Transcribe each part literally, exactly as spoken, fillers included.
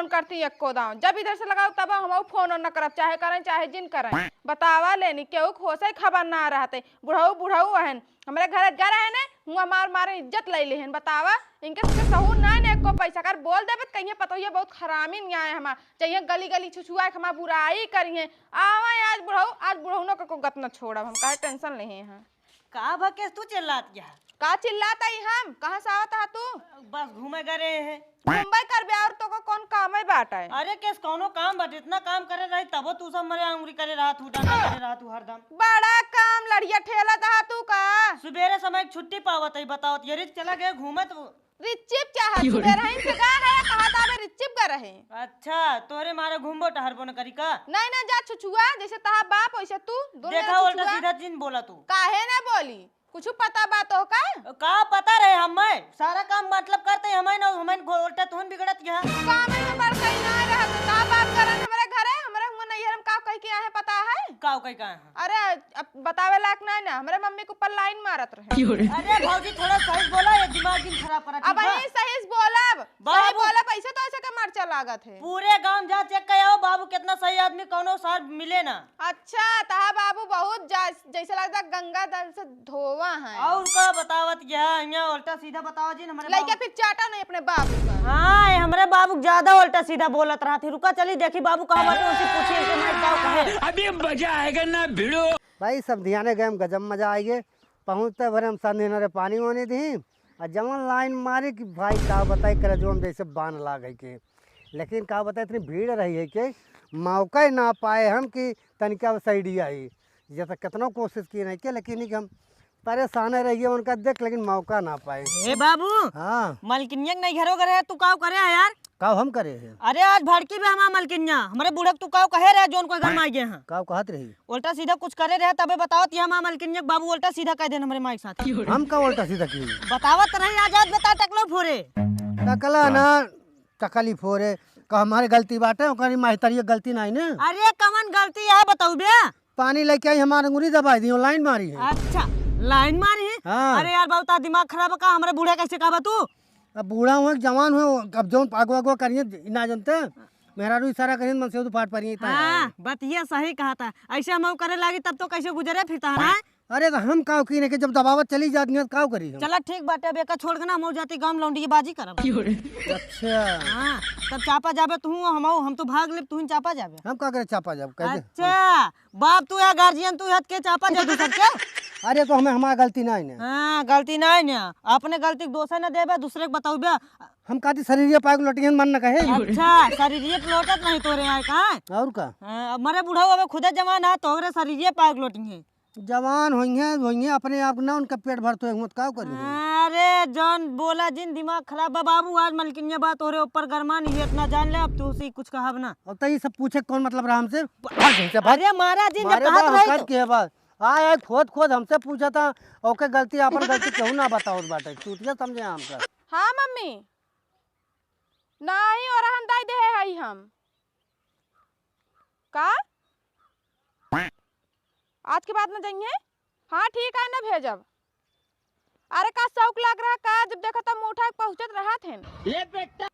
करती एको दाँव। जब इधर से लगाओ तब हम फोन न करब, चाहे करें चाहे जिन करें। बतावा लेनी, केहू के होशे खबर ना रहते। बुढ़ऊ बुढ़ऊ अहन, हमरे घर जा रहे ने, हुआ मार मार इज्जत ले लेहन। बतावा, इनके सबके सहूर ना ने एको पैसा कर बोल देबे त कहिए पतोहिए बहुत खरामी नहीं आए हमार, चाहिए गली गली छुछुआ के हमार बुराई करिए। आवा आज बुढ़ऊ, आज बुढ़ऊ न को गत न छोड़ब हम, काहे टेंशन लेहे हैं। का भकेस तू चिल्लात क्या? का चिल्लात आई हम? कहाँ से आवत हा तू? बस घूमे गए रहे हैं। घूमबे करबे और तो को कौन काम है बाटे? अरे केस कौनो काम बाटे, इतना काम करे रही तबो तू सब मरे आंगुरी करे रहा तू, डंडा करे रहा तू हरदम। बड़ा काम लड़िया ठेला दहा तू का? सुबेरे समय छुट्टी पावत है, बतावत ये रिच चला गए घूमत। रिचिप चाहत सुबेरे ही से गा है, कहा था बे रिचिप गा रहे। अच्छा, तोरे मारे घूमबो टहरबो न करी का? नहीं ना जा छुछुआ, जैसे तहा बाप वैसे तू, दोनों देखा उल्टा छुछुआ। सीधा जिन बोला तू। काहे ना बोली? कुछ पता बा तो का? का पता रहे हमें? सारा काम मतलब करते ही हमें ना, हमें घो-, उल्टा तुहन बिगड़त गया। काम में बड़का ही ना रहा, तो का बात करन हमरे घरे, हमरे हुआ नैहर में का कह के आए हैं पता है? का कह के आए हैं? अरे, अब बतावे लायक नहीं ना, हमरे मम्मी के ऊपर लाइन मारत रहे। अरे भौजी, थोड़ा सही से बोला, ये दिमाग दिन खराब करा, अब ठीक बा? यही सही से बोलब, सही बाबू। बोलब, ऐसे तो ऐसे के मरचा लागत है। पूरे गांव जा चेक कर आओ बाबू, कितना सही आदमी कौनो सार मिले ना। अच्छा, तहा बाबू बहुत जा-, जैसे लगता गंगा जल से धोवा है। और का बतावत गया, यहाँ उल्टा सीधा बतावा जी, हमरे लइका बाबू फिर चाटा नहीं अपने बाबू का। हाँ, ये हमरे बाबू के ज्यादा उल्टा सीधा बोलत रहत ही। रुका, चली देखी बाबू कहाँ बाटे, उनसे पूछी इनके माई का कहे। अभी मजा आएगा ना भिड़ो। भाई, सब धियाने गए, हम गजब मजा आइगे। पहुँचते भरे हम संधि नरे पानी वानी दी, और जवन लाइन मारी कि भाई का बताई, करे जो हम जैसे बान लाग है के। लेकिन का बताई, इतनी भीड़ रही है कि मौका ही ना पाए हम कि तनिका सैडी आई। जैसे कितना कोशिश किए नहीं के, लेकिन कि हम परेशान रहिए उनका देख, लेकिन मौका ना पाए। ए बाबू, हाँ। मलकिनिया के नहीं घरों करे है, तू काव करे है यार? काव हम करे है? अरे आज भड़की बे हमार मलकिनिया, हमरे बूढ़ा के तू काव कहे रहे जोन कोई घर में आ गए हैं। काव कहत रही? उल्टा सीधा कुछ करे रहे तबे बतावत ये हमार मलकिनिया के बाबू उल्टा सीधा कह देन हमरे माई के साथ। हम का उल्टा सीधा की? बतावत नहीं आज, आज बता टकलो फोरे। टकला ना, टकली फोरे, का हमारे गलती बाटे, ओकरी माहितरिया गलती नहीं ने। अरे कवन गलती है बताऊ बे? पानी लेके आई, हमार अंगुरी दबाई दी, लाइन मारी है। अच्छा, लाइन मारी है? हाँ। अरे यार, बहुत दिमाग खराब है का? हमरे बूढ़ा कैसे कहबा तू? अब बूढ़ा हुए, जवान हुए, अब जौन अगवा अगवा करिए, ना जानते, मेहरारू इशारा करिए, मन से तो फाट पड़ी, इतना हाँ, है। बतिया सही कहा था। ऐसे हम करे लागी तब तो कैसे गुजरे फिरता है ना? अरे तो हम काव की नहीं कि जब दबावत चली जाती है, तो काव करी हम? चला ठीक बाटे, अब एका छोड़ के ना हम जाती गाँव लौंडी बाजी करब। अच्छा। हाँ, तब चापा जाबे तू, हम, हम तो भाग लेब, तू ही चापा जाबे। हम का करे चापा जाब, कह दे। अच्छा, बाप तू या गार्जियन तू हत के चापा जा दूसर के? अरे तो हमें हमार गलती ना है ना। हाँ, गलती ना है ना। अपने गलती के दोषे ना देबे, दूसरे के बताउबे। हम कहती शरीरिया पाए के लोटियन मन न कहे। अच्छा, शरीरिये पे लोटत नहीं तोरे आए का? और का? हाँ, अब मरे बुढ़ऊ अबे खुदे जवान है, तोहरे शरीरिये पाए के लोटिये। जवान होइहे, होइहे अपने आप ना, उनका पेट भरत होए हुआ तो का करी? अरे जौन बोला जिन, दिमाग खराब बा बाबू, आज मलकिनिया बा तोहरे ऊपर गरमान, ये इतना जान ले, अब तू उसी कुछ कहब ना। अब तो ये सब पूछे कौन मतलब रहा हमसे? भाग यहीं से, भाग। अरे महाराज जी, जब मारे कहत बा, रही औकात तो के बा। आए, आए, खोद, खोद हमसे पूछा था, ओके गलती, आपन गलती केहू ना बतावत बाटे, चूतिया समझे हमका। हाँ मम्मी, नाही और हम दाई देहे हई हम। का? आज के बाद न जइहे? हाँ ठीक है, न भेजब। अरे का शौक लाग रहा का, जब देखा तब मुँह उठा के पहुँचत रहत हैं। ले बेटा।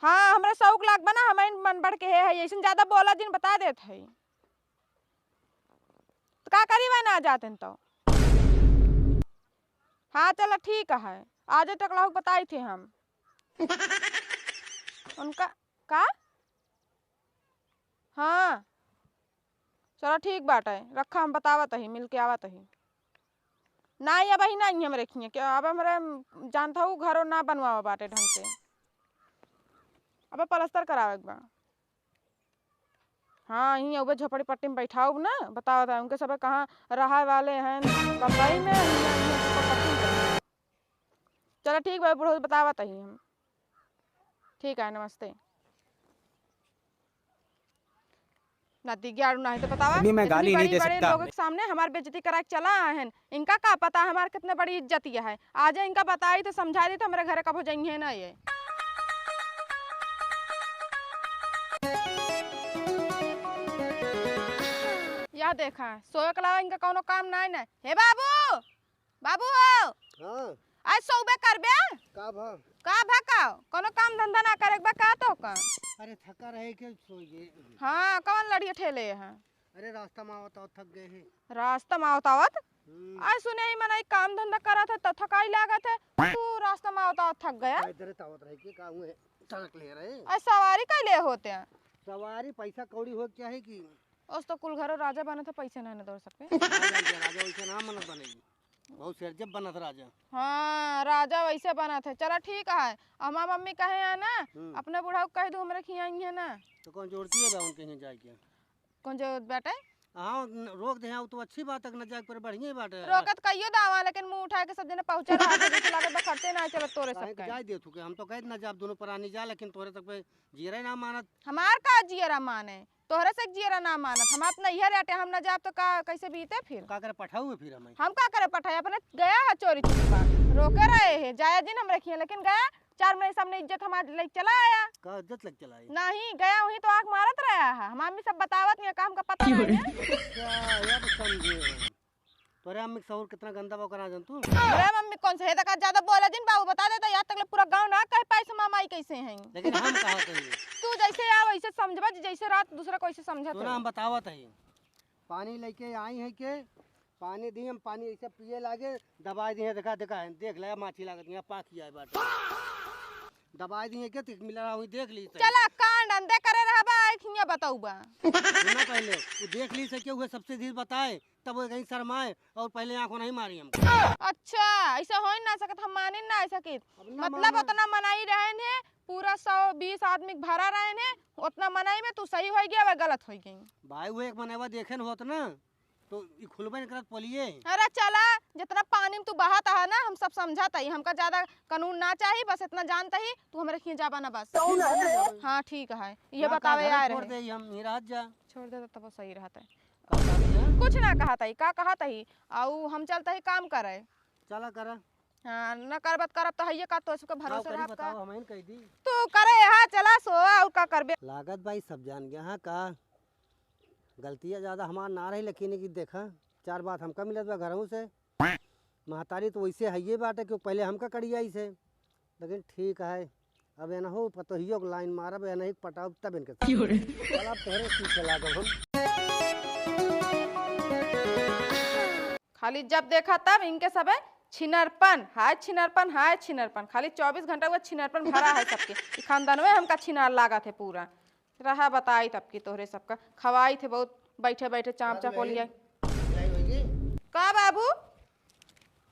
हाँ, हमरा शौक लाग बा ना, हमारे मन बढ़ के है, है, ऐसन ज्यादा बोला जिन बता देत है। तो का करी वह ना जाते हैं तो? हाँ, चला ठीक है, आज तक लाहू बताई थे हम। उनका का? हाँ, चला ठीक बाटे, रखा हम बतावत ही, मिल के आवत ही। नाहीं, अबही नाहीं हम रखिए, क्या अब हमरे जानत हऊ घरो ना बनवावा बाटे ढंग से, अबे पलस्तर करावे के बा। हाँ, यहीं अउबे झोपड़ी पट्टी में बैठाउब ना, बतावत है उनके सबे कहाँ रहे वाले हैं, बम्बई में, हियाँ, हियाँ झोपड़ पट्टी में। चला ठीक बा, बुढ़ऊ बतावत ही हम। ठीक है, नमस्ते। ना दिग्याड़ू नाही तो बतावा, अभी मैं इतनी गाली नहीं बड़ी, दे बड़े सकता। लोगों के सामने हमार बेइज्जती करा के चला आए हैं। इनका का पता हमार कितने बड़ी इज्जत ये है। आज इनका बताई तो समझा दी तो हमारे घरे कबो जइहे ना ये। या देखा, सोए के अलावा इनका कौनो काम नाई ना। हे बाबू, बाबू हो। हाँ। आज सोबे करबे? का भा? का भा का? कोनो काम धंधा ना करे के बा का तो का? अरे थका रहे के सोइए। हाँ, कौन लड़िए ठेले है? अरे रास्ता में आवत आवत थक गए हैं। रास्ता में आवत आवत? हम्म। आई सुने ही मनई काम धंधा करत है तो थकाई लागत है। तू रास्ता में आवत आवत थक गया? पैदल आवत रहे के का हुए? सड़क ले रहे। आई सवारी कैले होते हैं? सवारी पैसा कौड़ी हो के चाही कि? ओस तो कुल घरो राजा बनत है, पैसे ना न दौड़ सकते। राजा, राजा वैसे ना मनत बनेगी। बहुत सिर जब बनत राजा। हाँ, राजा वैसे बनत है। चला ठीक है, हमार मम्मी कहे है ना, हम्म। अपने बुढ़ऊ के कह दू हमरे खियाई है ना। तो कौन जोड़ती है बा उनके यहाँ जाए के? कौन जरूरत बाटे? हाँ, न-, रोक दे हैं, वो तो अच्छी बात है कि न जाए पर बढ़िया ही बात है। रोकत कहियो दावा, लेकिन मुंह उठा के सब जने पहुंचे रहा, तो जैसे लागत बा खर्चे ना चलत तोरे काहे सब के का। जाए दे थुके, हम तो कहे ना जाब दोनों परानी जा, लेकिन तोरे तक पे जीरे ना मानत। हमार का जियरा माने? तोहरे से जियरा ना मानत, हम आप नैहर आटे, हम ना जाब तो का, कैसे बीते फिर? का करे पठाऊ है फिर हमें? हम का करे पठाए? अपने गया है चोरी चुपका, रोके रहे हैं, जाया दिन हम रखिए, लेकिन गया चार महीने सामने इज्जत हमार लेके चला आया। का इज्जत लेके चला आया? नहीं, गया वहीं तो आँख मारत रहा है, हम आदमी सब बतावत नहीं, का हमका पता नहीं है। अच्छा, अब समझे हम। तोरे अम्मी के सहूर कितना गंदा बा, ओकरा जान तू? अरे मम्मी कौन से है, तक ज्यादा बोला जिन बाबू, बता देता, याद तक ले पूरा गाँव ना कह पाए से मामा ई कैसे हैं। लेकिन हम कहा कही। तू जैसे आ वैसे समझबा, जैसे रात दूसरा को ऐसे समझत सुना, है। हम बतावत है, पानी लेके आई है के, पानी दी हम, पानी ऐसे पिए लागे, दबाई दी है, देखा, देखा है, देख ले, माछी लागत, यहाँ पाखी आए बाटे। दबाई दी है के, तिक मिला रहा हुई, देख ली सही। चला, कांड अंधे करे रहबा, आई खिया बताऊबा। सुना पहले, वो देख ली सही, हुए सबसे धीरे बताए, तब वो कहीं शर्माए और पहले आंखों नहीं मारी हमको। अच्छा, ऐसा हो ही ना सकत, हम माने ना ऐसा कि अब ना मतलब माने। उतना मनाई रहे ने, पूरा सौ बीस आदमी के भरा रहे ने, उतना मनाई में तू सही हो गया, वह गलत हो गई। भाई वो एक मनवा देखे न होत ना, तो ई खुलबे न करत पोलिए। अरे चला, जितना पानी में तू बहात है ना, हम सब समझत है, हमका ज्यादा कानून ना चाही, बस इतना जानत ही, तू हमरे खिए जाबा ना बस। हाँ ठीक है, ये ना, बतावे का आए घर छोड़ रहे। दे, हम ही रहत जा। छोड़ दे तो तब सही रहत है। का कहत है? कुछ ना कहत है, का कहत है? आऊ हम चलत ही काम करे। चला करा। हाँ, न करबत करब तो हइये का, तो सबके का भरोसे करी रहब का? बताओ, हम ही न कह दी। तू करे, हाँ, चला सो, और का करबे? लागत भाई सब जान गया, हाँ का? गलतियाँ ज्यादा हमार ना रही, लेकिन कि देखा, चार बात हमका मिलत बा घरहू से। महतारी तो वैसे हइये बाटे कि पहले हमका कड़ी आई से, लेकिन ठीक है, अब एनहू पतोहियो के लाइन मारब, एनही के पटाउब तब इनके साथ। क्यों रे? चल, अब तोहरे पीछे लागब हम। खाली जब देखा तब इनके सबे छिनरपन, हाय छिनरपन, हाय छिनरपन, खाली चौबीस घंटा हुआ छिनरपन भरा है सबके। ई खानदानवे हमका छिनार लागत है पूरा। रहा बताई तब की तोहरे सबका खवाई थे बहुत बैठे बैठे चाम चाप हो लिया। का बाबू?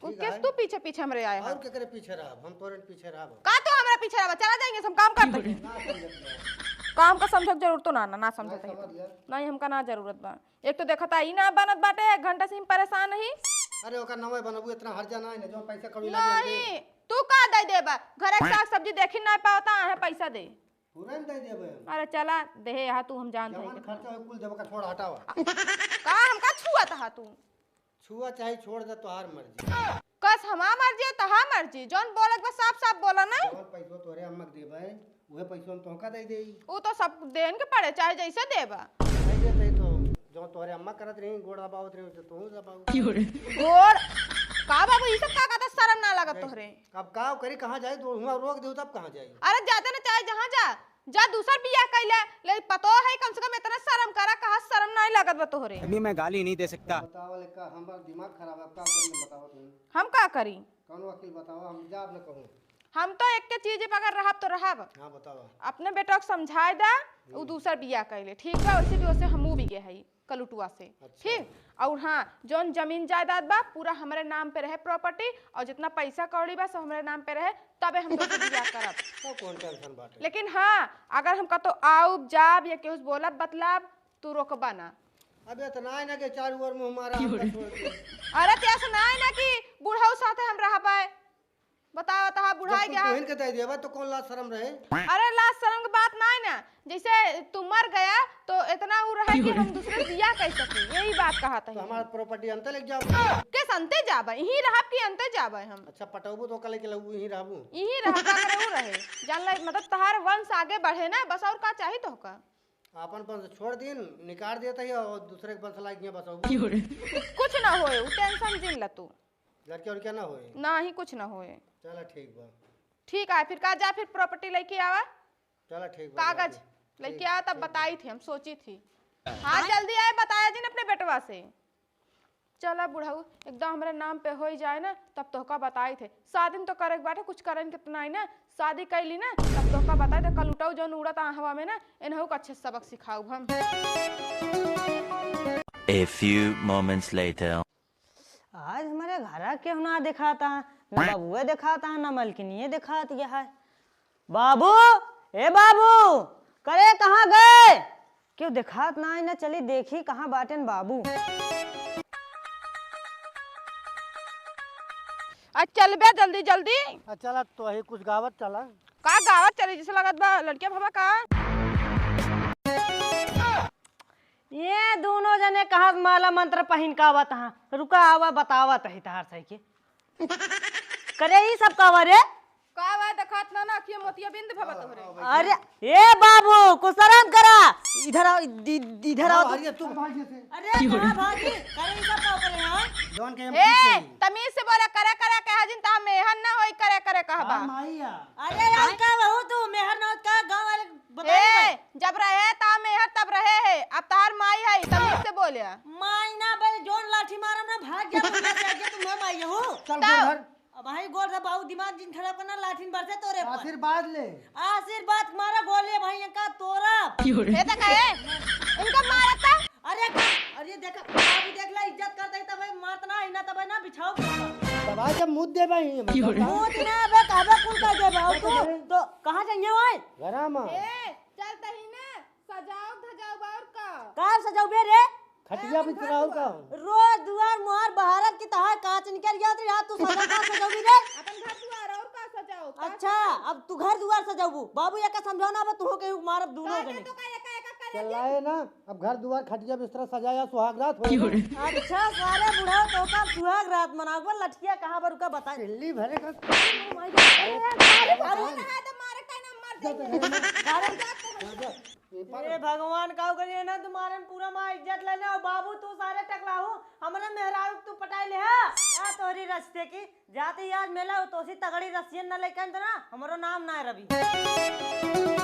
ठीक किस है। तू पीछे पीछे हमरे आए और हैं? केकरे पीछे रहब? हम तोरे पीछे रहब। का तू हमरा पीछे रहब? चला जाएंगे, हम काम करते हैं। ना समझत बा। काम का समझक जरूरत तो ना, ना, ना समझत ना है। समझ गया। नहीं, हमका ना जरूरत बा। एक तो देखता ई ना बनत बाटे, एक घंटा से हम परेशान ही। अरे ओकर नवे बनबू, इतना हर्जा ना है ना, जो पैसा कौड़ी लागे हम देब। नहीं, तू का दे देबा? घरे के साग सब्जी देखी ना पावता है, पैसा दे। पूरा न दे देबे हम। अरे चला, देहे यहाँ तू, हम जानत जवन है कितना। खर्चा होई कुल देबे का, छोड़ हटावा। का हमका छुअत हा तू? छुआ चाहे छोड़ दे, तोहार मर्जी। कस हमार मर्जी है, तोहार मर्जी। जौन बोलत बा साफ साफ बोला ना। जवन पैसवा तोहरे अम्मा के देबे, उहे पैसवा हम तोहका दे देई। उ तो सब देन के पड़े, चाहे जैसे देबा। दे देते तो, जौन तोहरे अम्मा करत रही, गोड़ दबावत रही, तो तू दबाऊ। गोड़? का बाबू, ई सब का कहता, शर्म ना लागत तोहरे? अब का करी, कहाँ जाई? तो हुआं रोक देऊ तब कहाँ जाई? अरे जाते ना चाहे जहाँ जा, जा दूसर बियाह कइले, ले पतो है, कम से कम इतना शर्म करा, कहा शर्म नहीं लागत बा तोहरे। अभी मैं गाली नहीं दे सकता। बतावा ले का, हमार दिमाग खराब है, का करी हम, बतावा तुम। हम का करी? कौन वकील बतावा, हम जाब न कहूँ। हम तो एक के चीज पे अगर रहब तो रहब। हाँ, बतावा। अपने बेटा के समझाए दा, उ हम्म। दूसर बियाह कइले, ठीक बा? वैसे भी ओसे हमू भी गए हई। कलुटुआ से। अच्छा। ठीक। और हाँ, जौन जमीन जायदाद बा पूरा हमरे नाम पे रहे property, और जितना पैसा कौड़ी बा सब हमरे नाम पे रहे, तबे हम तोसे बियाह करब। तो कौन tension बाटे? लेकिन हाँ, अगर हम कतो आउब जाब या केहू से बोलब बतलाब, तू रोकबा ना। अब इतना है ना कि चारों ओर मुँह मारा हमका छोड़ के। अरे ते ऐसा ना है ना कि बुढ़ऊ साथे हम रहबे। बतावा, तहा बुढ़ाई जब तू गया। तोहिन के दे देबा तो कौन लाज शरम रहे? अरे लाज शरम के बात ना है ना, जैसे तू मर गया तो इतना उ रहे कि हम दूसरे बियाह कर सके, यही बात कहा था। तो हमारा property अंते लेके जाओ। के संते जाबे, यहीं रहब कि अंते जाबे हम। अच्छा पटौबू तो कले के लऊ यहीं रहबू। यहीं रहब का करे उ रहे। जान ले मतलब तहार वंश आगे बढ़े ना, बस और का चाही तोहका? आपन वंश छोड़ दिन, निकाल देता ही और दूसरे के वंश लाइक यहाँ बसौबू। कुछ ना होए, उ tension जिन ला तू। लड़के उड़के ना होए? ना ही कुछ ना होए। चला ठीक बा। ठीक है, फिर का जा, फिर प्रॉपर्टी लेके आवा। चला, ठीक बा, कागज जाके। लेके ठीक, आवा, तब ठीक बा। बताई थी, हम सोची थी। हाँ, हाँ? जल्दी आए, बताया जिन अपने बेटवा से। चला बुढ़ऊ, एकदम हमरे नाम पे होई जाए ना, तब तोहका बताई थे। शादी में तो करे के बाटे, कुछ करन के तो नाई ना। शादी कैली ना, तब तोहका बताई थे। कलुटऊ जौन उड़त आ हवा में ना, इनहू का अच्छे सबक सिखाउब हम। A few moments later. आज हमरे घरा केहू ना देखाता, ना बबुआ देखाता, ना मलकिनिये देखात यह है। बाबू, ए बाबू, करे कहाँ गए? केहू देखात ना है ना, चली देखी कहाँ बाटेन बाबू। आ चल बे जल्दी जल्दी। आ चला, तोही कुछ गावत चला। का गावत चली, जैसे लगत बा लड़किया भवा का। ये दोनों जने कहाँ माला मंत्र पहिन का आवत हाँ? रुका, आवा बतावत ही तहार सही के। करे ई सब का रे? का बा, देखात ना ना, अखिया मोतिया बिंद भवा तोहरे। अरे ए बाबू, कुछ शर्म करा। इधर आओ, इध-, इध-, इधर आओ तो। अरे तू भाग यहाँ से। अरे कहाँ भागी? करे ई सब का करे यहाँ? जौन के हम ए, पूछ रही। तमीज से बोला, करे करे कहा जिन, ता मेहर ना होई, करे करे कहबा। हाँ, माई या। अरे यार, का बहू तू मेहर ना होत का? गाँव वाले बताइए ए, भाई। जब रहे ता मेहर तब रहे है, अब तार माई है, तमीज से बोले। माई ना बे, जोन लाठी मारम ना, भाग जा, तू ना जाके, तू ना माई हो। चल, तब गोड़ धर। अब भाई गोड़ धर, बाबू दिमाग जिन खराब करना, लाठिन बरसे तोरे पर। आशीर्वाद ले। आशीर्वाद मारा, गोले भाई का तोरा। ए, तो कहे, इनका मारा था। अरे, अरे देखा, बाबू देख ला, इज्जत कर दे, तब मारत ना, इना तब ना बिछाओ। तब आज जब मुद्दे भाई, मुद्दे ना बे, कहबे कुल कह दे, बाबू तू, तो कहाँ जाइए भाई? घरा में। ए, चल तही ना, सजाओ धजाओ और का? का सजाओ बे रे? खटिया बिछाओ का? रोज दुआर मुहार बहारत की तहार कांच निकल गया तो यार तू सजा का सजाओगी रे? अपन घर दुआर और का सजाओ? का अच्छा, सजाओ? अब तू घर दुआर सजाओबू। बाबू एका समझाओ ना, अब तू के मारब दूनो काटे जने। तो का एका एका करे जी? चलाए ना, अब घर दुआर खटिया बिस्तरा सजाया सुहाग रात हो। अच्छा, सारे बुढ़ाओ तो का सुहाग रात मनाओ, लठिया कहाँ पर रुका बता। चिल्ली भरे का। Oh my God। अरे, अरे, अरे, अरे, नहा दे, मारे का ना मर जा, जा, जाइए। जा, जा। अरे, जा, जा। ये पर ए भगवान, काऊ करिए ना, तुम्हारे में पूरा माँ इज्जत लेने। और बाबू, तू सारे टकलाहू, हमरे मेहरारू तू पटाई ले हा? क्या तोहरी रस्ते की? जाते ही आज मेला हो, तोसी तगड़ी रस्सियन न लेके आइन त ना, हमरो नाम ना है रवि।